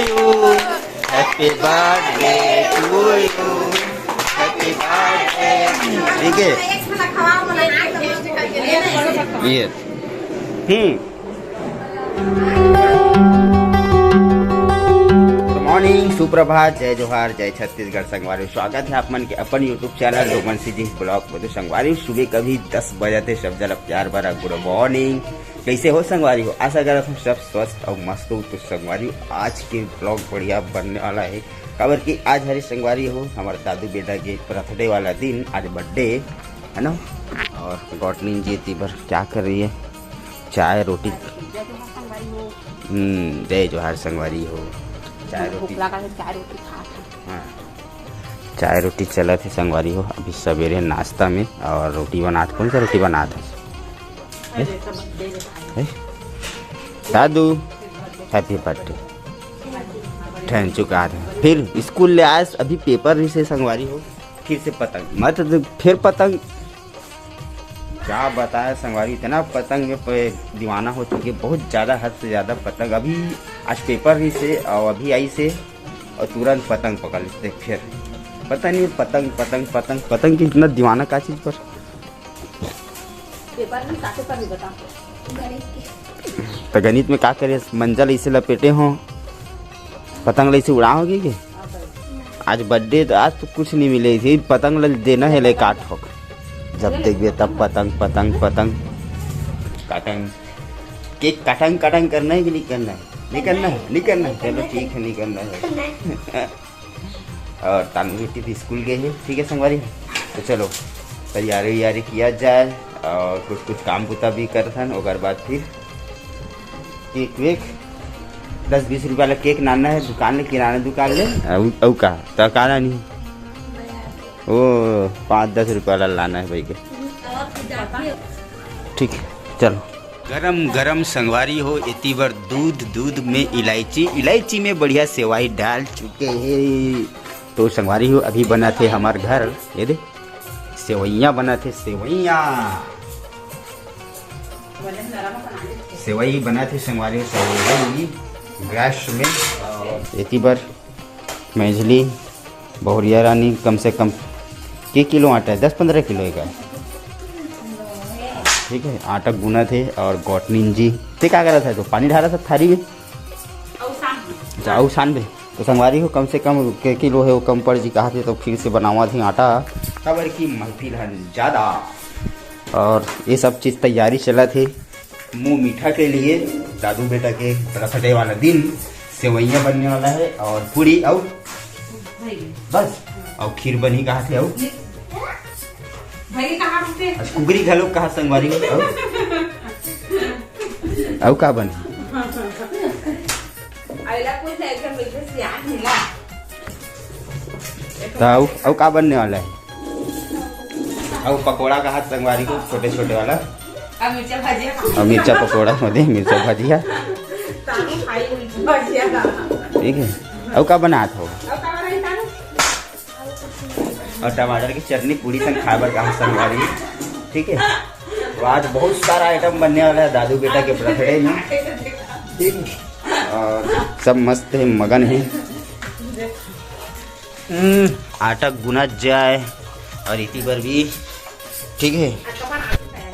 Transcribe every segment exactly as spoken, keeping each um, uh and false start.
Happy birthday to you. Happy birthday. ठीक है, ये। हम्म। गुड मॉर्निंग, सुप्रभात, जय जोहार, जय छत्तीसगढ़ संगवारी। स्वागत है आप मन के अपन YouTube channel Doman CG blog में। तो संगवारी, सुबह कभी दस बजे थे, सब जला प्यार भरा गुड मॉर्निंग। कैसे हो संगवारी हो? आशा करत हूँ सब स्वस्थ और मस्त हो। तो संगवारी हो, आज के ब्लॉग बढ़िया बनने वाला है, काबर कि आज हरे संगवारी हो, हमारे दादू बेटा के बर्थडे वाला दिन, आज बर्थडे है ना। और गॉटनिन जी एती बर क्या कर रही है? चाय रोटी। हम्म, जय जोहार संगवारी हो। चाय रोटी। भूख लगा है, चाय रोटी खा। हाँ, चाय रोटी चलत हे संगवारी हो। अभी सवेरे नाश्ता में और रोटी बनात, कौन सा रोटी बनात हे? हैं? दादू, हैप्पी बर्थडे। ठहन चुका है। फिर स्कूल ले आए, अभी पेपर रिहिसे संगवारी हो, फिर से पतंग। मत तो फिर पतंग, क्या बताया संगवारी, इतना पतंग में प-, दीवाना हो चुके, बहुत ज़्यादा, हद से ज़्यादा पतंग। अभी आज पेपर रिहिसे और अभी आइसे और तुरंत पतंग पकड़ लेते फिर। पता नहीं पतंग, पतंग, पतंग, पतंग की इतना दीवाना का चीज़ पर? पेपर में का पेपर नहीं बता। तो गणित में का करे, मंजल इसे लपेटे हो, पतंग ले इसे उड़ाओगे के? आज बर्थडे तो, आज तो कुछ नहीं मिले, इसे पतंग ले देना है, ले काट हो। जब देखबे तब पतंग, पतंग, पतंग। काटंग, केक काटंग, काटंग करना है कि नहीं करना है? नहीं करना है, नहीं करना है। चलो ठीक है, नहीं करना है। और तानू बेटी भी स्कूल गए हैं, ठीक है संगवारी। तो चलो तैयारी वैयारी किया जाए और कुछ कुछ काम बुता भी करथन, ओकर बाद फिर केक वेक, दस बीस रुपया वाला केक लाना है दुकान ले, किराना दुकान ले। अउ, अउ का? तो का लानी? ओ, पाँच दस रुपया वाला लाना है भाई के। ठीक है, चलो। गरम गरम संगवारी हो, एती बर दूध, दूध में इलायची, इलायची में बढ़िया सेवई डाल चुके हैं। तो संगवारी हो, अभी बना थे हमार घर, ये दे, सेवइयाँ बना थे, सेवइयाँ। सेवई बना थे संगवारी हो, सेवई गैस में। और एती बर मझली बहुरिया रानी कम से कम के किलो आटा है? दस पन्द्रह किलो का। ठीक है, आटा गुना थे और गॉटनिन जी, ते का करा था? तो पानी डाला था थारी में। अच्छा, अउ सान बे। तो संगवारी हो, कम से कम के किलो है वो कम पड़ जी कहा थे, तो फिर से बनावा थी आटा, काबर की महफिल है ज़्यादा। और ये सब चीज़ तैयारी चला थे मुँह मीठा के लिए। दादू बेटा के बर्थडे वाला दिन सेवइयाँ बनने वाला है और पूरी और बस, और खीर बनी कहा थे और भाई कहाँ रुकते? आज कुकरी घलो कहा संगवारी हो, और अउ का बनी? अइला कुछ नहीं, एकदम बिल्कुल सियान मिला। तो अउ, अउ का बनने वाला है? अउ पकोड़ा कहा संगवारी हो, छोटे छोटे वाला। अब मिर्चा भजिया खा। और मिर्चा पकोड़ा हो दे, मिर्चा भजिया। ताकि खाई मिर्चा भजिया खा। ठीक है, अउ का बनात हो? अब का बनाई तानू? और टमाटर की चटनी पूरी संग खाए बर कहा संगवारी। ठीक है, तो आज बहुत सारा आइटम बनने वाला है दादू बेटा के बर्थडे में। ठीक है, और सब मस्त है, मगन है। हम्म, आटा गुना जाए और इसी पर भी। ठीक है,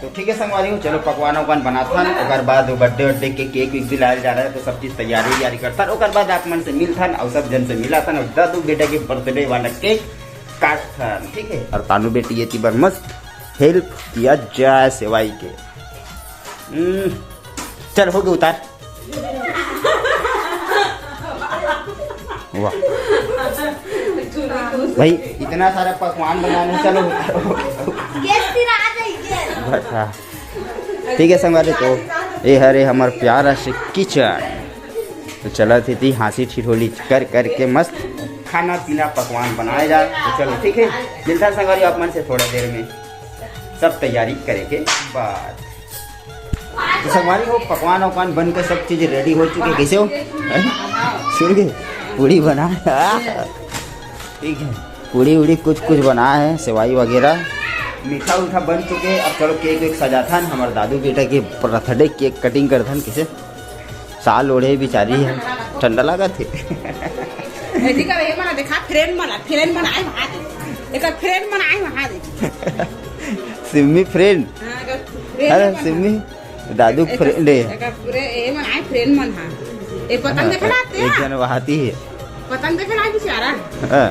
तो ठीक है संगवारी हो, चलो पकवान वकवान बनाथन, ओकर बाद बर्थडे वर्थडे के केक वेक भी लायल जा रहा है, तो सब चीज़ तैयारी वैयारी करथन, ओकर बाद आप मन से मिलथन और सब जन से मिलाथन और दादू बेटा के बर्थडे वाला केक काटथन। ठीक है, और तानू बेटी ये ती बर मस्त हेल्प किया जाए सेवई के। हम्म, चल हो गए उतार। वाह भाई, इतना सारा पकवान बनाने, चलो। गैस फिर आ गई, गैस। बस, हाँ। ठीक है संगवारी, तो ये हरे हमर प्यारा से किचन। तो चला थी, थी हाँसी ठिठोली कर करके मस्त खाना पीना पकवान बनाए जा। तो चलो ठीक है, मिलता है संगवारी आप मन से थोड़ा देर में, सब तैयारी करे के बाद। तो संगवारी हो, पकवान वकवान बन के सब चीज़ रेडी हो चुके। कैसे हो? हैं? सुन के पूड़ी बना है। ठीक है, पूड़ी उड़ी कुछ कुछ बना है, सेवई वगैरह, मीठा उठा बन चुके। अब चलो केक वेक सजाथन, हमारे दादू बेटा के बर्थडे केक कटिंग करथन। कैसे साल ओढ़े बिचारी है। ठंडा लागत हे। एती कर ये मना देखा, फ्रेंड मना, फ्रेंड मना आए वहाँ दे। एकर फ्रेंड मना आए वहाँ दे। सिम्मी फ्रेंड। हाँ, एकर फ्रेंड अरे मना। सिम्मी, दादू एकर, फ्रेंड हे। एकर पूरे ये मना आए फ्रेंड मना। ये पतंग हाँ, देखे ना आते एक हैं? जन वहाती है। पतंग देखे ना बेचारा। हाँ।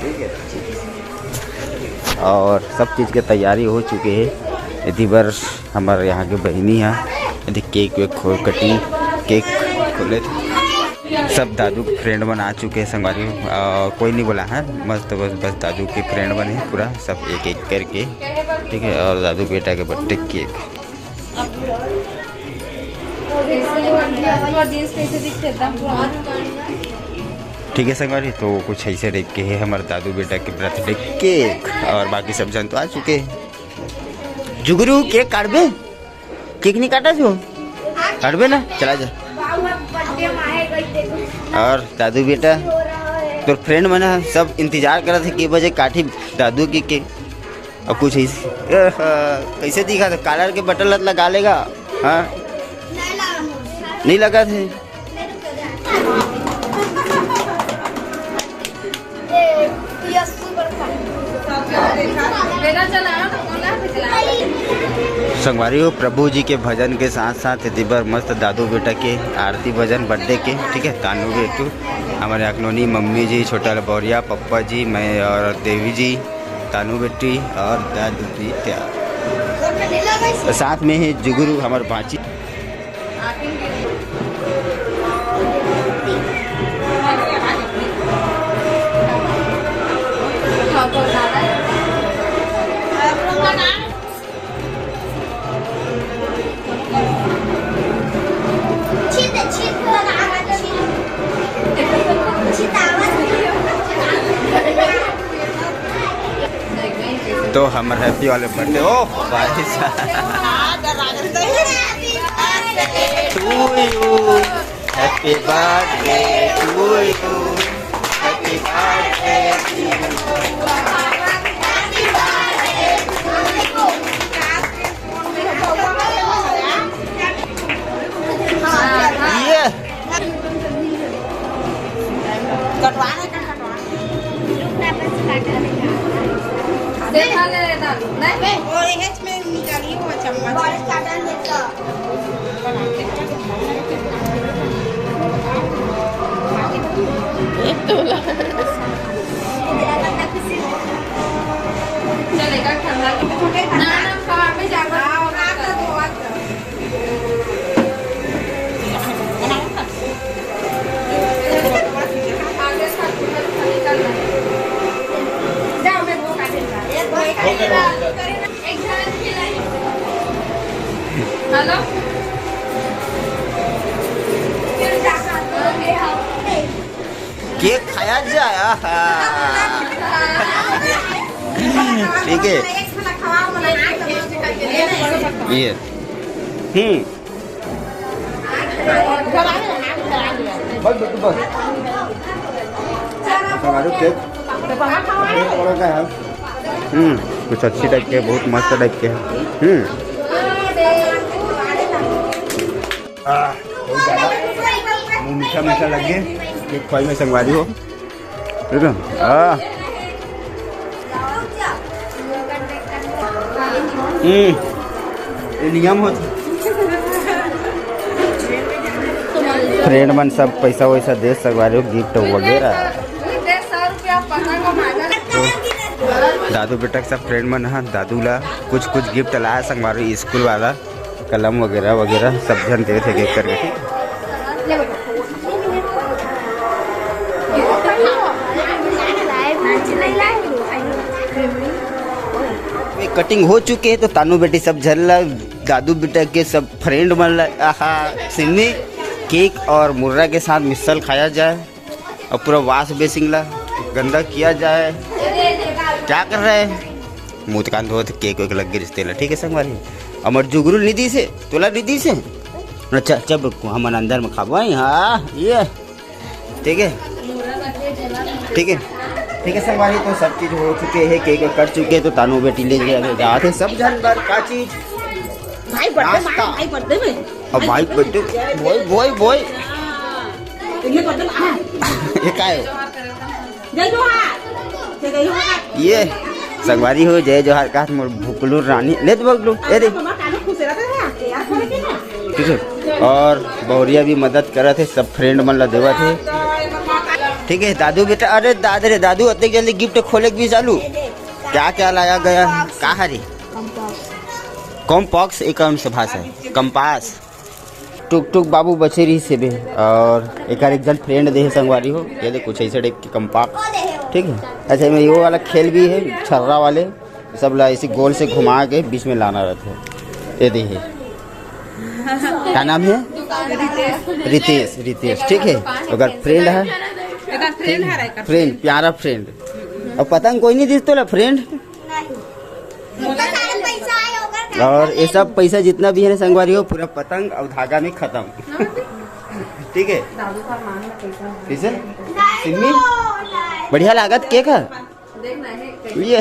ठीक है। और सब चीज़ के तैयारी हो चुके हे। एती बर हमर यहाँ के बहिनी ह, एती केक वेक खो-, कटिंग, केक खोले। सब दादू के फ्रेंड मन आ चुके हे संगवारी, अ, कोई नहीं बोला है, मस्त बस, बस दादू के फ्रेंड बने पूरा, सब एक एक करके। ठीक है, और दादू बेटा के बर्थडे केक। ठीक है संगवारी, तो कुछ ऐसे टाइप के है हमारे दादू बेटा के बर्थडे केक, और बाकी सब जन तो आ चुके हैं। जुगरू, केक काटबे? केक नहीं काटा जो? काटबे ना, चला जा। और दादू बेटा, तोर फ्रेंड मन ह सब इंतजार करत हे के बजे काटी दादू के केक। अब कुछ ऐसे, अह, कैसे दिखा था? कॉलर के बटन लत लगा लेगा। हाँ, नहीं लगा थे। संगवारी हो, प्रभु जी के भजन के साथ साथ एती बर मस्त दादू बेटा के आरती भजन बर्थडे के, ठीक है। तानू बेटू, हमारे अखनोनी मम्मी जी, छोटा लबौरिया, पप्पा जी, मैं और देवी जी, तानू बेटी और दादू बेटा। तो साथ में ही जुगरू हमारे बाची। तो हमर हैप्पी वाले बर्थडे, ओ भाई साहब। To you, happy birthday to you, happy birthday to you। ये कटवाने का, कटवाने का। देखा ले ना, नहीं। वो एच में निकालिए वो चम्मच। एक तोला। चलेगा, ठंडा। ना, ना, हम कहाँ पे जाना? हेलो। केक खाया जाए, आहा। ठीक है। ये। हम्म। बस बेटू, बस। हमारे केक। केक बड़ा का है। हम्म, कुछ अच्छी टाइप के, बहुत मस्त टाइप के है। हम्म। आह, बहुत ज़्यादा मुँह मीठा मीठा लगे, ये खोई में संगवारी हो, ठीक है? आह। हम्म, ये नियम होता। फ्रेंड मन सब पैसा वैसा दे संगवारी हो, गिफ्ट वगैरह। तो दादू बेटा के सब फ्रेंड मन ह दादू ला कुछ कुछ गिफ्ट लाया संगवारी, स्कूल वाला कलम वगैरह वगैरह सब झन देवे थे एक एक करके। ये कटिंग हो चुके है तो तानू बेटी सब झन ला, दादू बेटा के सब फ्रेंड मन ला, आहा, सिन्नी केक और मुर्रा के साथ मिसल खाया जाए। और पूरा वाश बेसिन ला गंदा किया जाए। क्या कर रहे हैं? मुंह कान धोत केक वेक लग गए रिश्ते ला, ठीक है संगवारी? हमर जुगरू ला नहीं दी से, तोला नहीं दी से। अच्छा, जब हमन अंदर में खाबो, हाँ, ये, ठीक है, ठीक है, ठीक है संगवारी, तो सब चीज हो चुके हैं, केक वेक कट चुके हैं, तो तानू बेटी ले जाते सब जन बर का चीज भाई बर्थडे में, नाश्ता। भाई बर्थडे में। अब भाई बर्थडे बॉय, बॉय, बॉय। ये काय हो? जय जोहार। जय जोहार। ये संगवारी हो, जय जोहार का मोर भुकलू रानी। ले तो भुकलू, ए दे। ठीक है। और बहुरिया भी मदद करत हे, सब फ्रेंड मन ला देवत हे। ठीक है दादू बेटा, अरे दादा रे दादू, अतेक जल्दी गिफ्ट खोले के भी चालू। क्या क्या लाया गया? का हरे? कॉम्पॉक्स, एक कौन सा भाषा है? कंपास। टुक टुक बाबू बचे रही से बे। और एक आर एक जन फ्रेंड दे हे संगवारी हो, ये दे कुछ ऐसे टाइप के कंपास। ठीक है, अच्छा, में ये वाला खेल भी है, छर्रा वाले, सब ला ऐसे गोल से घुमा के बीच में लाना रहता है। ये दे है, क्या नाम है? रितेश। रितेश, ठीक है, अगर फ्रेंड है, फ्रेंड, प्यारा फ्रेंड। और पतंग कोई नहीं दिस तोला फ्रेंड। और ये सब पैसा जितना भी है ना संगवारी हो, पूरा पतंग और धागा में खत्म। ठीक है, कैसे सिम्मी? बढ़िया लागत केक है ये।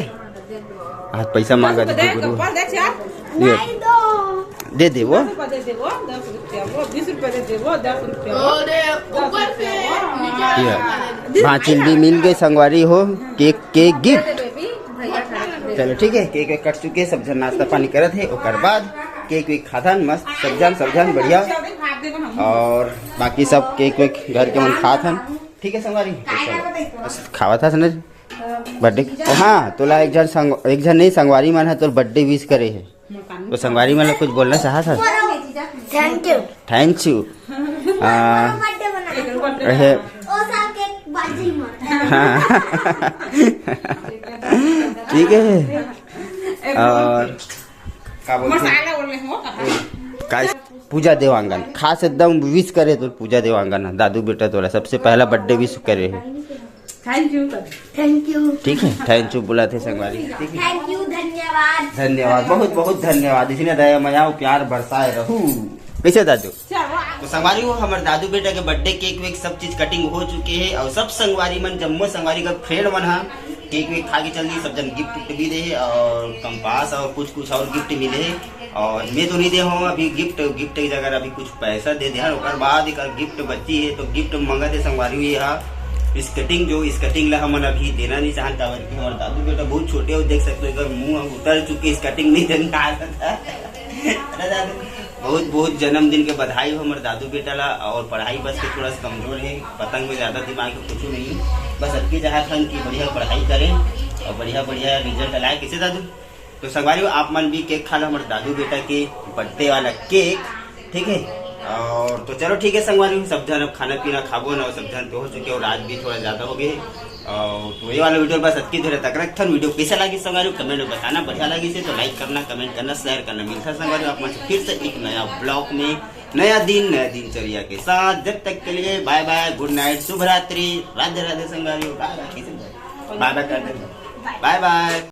आज पैसा मांगा दीदी गुरु। ये दे दे वो। दस रुपया दे दे वो, दस रुपया वो, बीस रुपया दे दे वो, दस रुपया वो। ये भांचिल भी मिल गए संगवारी हो, केक के गिफ्ट। चलो ठीक है, केक वेक कट चुके, सब जन नाश्ता पानी करत हे, ओकर बाद केक वेक खाथन मस्त, सब जन, सब जन बढ़िया। और बाकी सब केक वेक घर के मन खाथन। ठीक है संगवारी, तो चलो, बस खावा था ना बर्थडे। हाँ, तोला एक जन संग, एक जन नहीं, संगवारी मन है तोर बर्थडे विश करे है। तो संगवारी मन ला कुछ बोलना चाहत हस? Thank you. Thank you. आ, रहे। हाँ। ठीक है। और का बोलते हैं? मसाला बोल रहे हो, कहाँ? का पूजा देवांगन खास एकदम विश करे तो पूजा देवांगन दादू बेटा तोला सबसे पहला बर्थडे विश करे है। थैंक यू कर। Thank you. ठीक है, थैंक यू बुलाते संगवारी। ठीक है, थैंक यू, धन्यवाद। धन्यवाद, बहुत बहुत धन्यवाद। इसने दया मया प्यार बरसाए रहू। कैसे दादू? तो संगवारी हो, हमारे दादू बेटा के बर्थडे केक वेक सब चीज कटिंग हो चुके हैं और सब संगवारी मन, जम्मो संगवारी का फ्रेंड मन हा केक वेक खा के चल दिए। सब जन गिफ्ट उफ्ट भी दे है और कंपास और कुछ कुछ और गिफ्ट मिले है। और मैं तो नहीं दे हूँ अभी गिफ्ट, गिफ्ट की जगह अभी कुछ पैसा दे दे हन, ओकर बाद एक गिफ्ट बची है, तो गिफ्ट मंगा दे संगवारी हुई हा। स्कर्टिंग जो स्कर्टिंग ला हमन अभी देना नहीं चाहन, काबर कि हमारे दादू बेटा बहुत छोटे हो, देख सकते हो एकर मुंह उतर चुके, स्कर्टिंग नहीं देना चाहता। अरे दादू, बहुत बहुत जन्मदिन के बधाई हो हमारे दादू बेटा ला। और पढ़ाई बस के थोड़ा सा कमजोर है, पतंग में ज्यादा दिमाग है, कुछ नहीं। बस अतके चाहत हन कि बढ़िया पढ़ाई करें और बढ़िया बढ़िया रिजल्ट लाए। कैसे दादू? तो संगवारी हो, आप मन भी केक खा लो, हमारे दादू बेटा के बर्थडे वाला केक, ठीक है। और तो चलो ठीक है संगवारी हो, सब जन अब खाना पीना खाबो ना, सब जन तो हो चुके हो, रात भी थोड़ा ज्यादा हो गए। और तो ये वाला वीडियो बस अतकी देर तक रखथन। वीडियो कैसा लगी संगवारी हो, कमेंट में बताना, बढ़िया लगी से तो लाइक करना, कमेंट करना, शेयर करना। मिलता संगवारी हो आप मन से फिर से एक नया ब्लॉग में, नया दिन, नया दिनचर्या के साथ। जब तक के लिए बाय बाय, गुड नाइट, शुभ रात्रि, राधे राधे संगवारी हो। बाय बाय, बाय बाय कर दे, बाय बाय।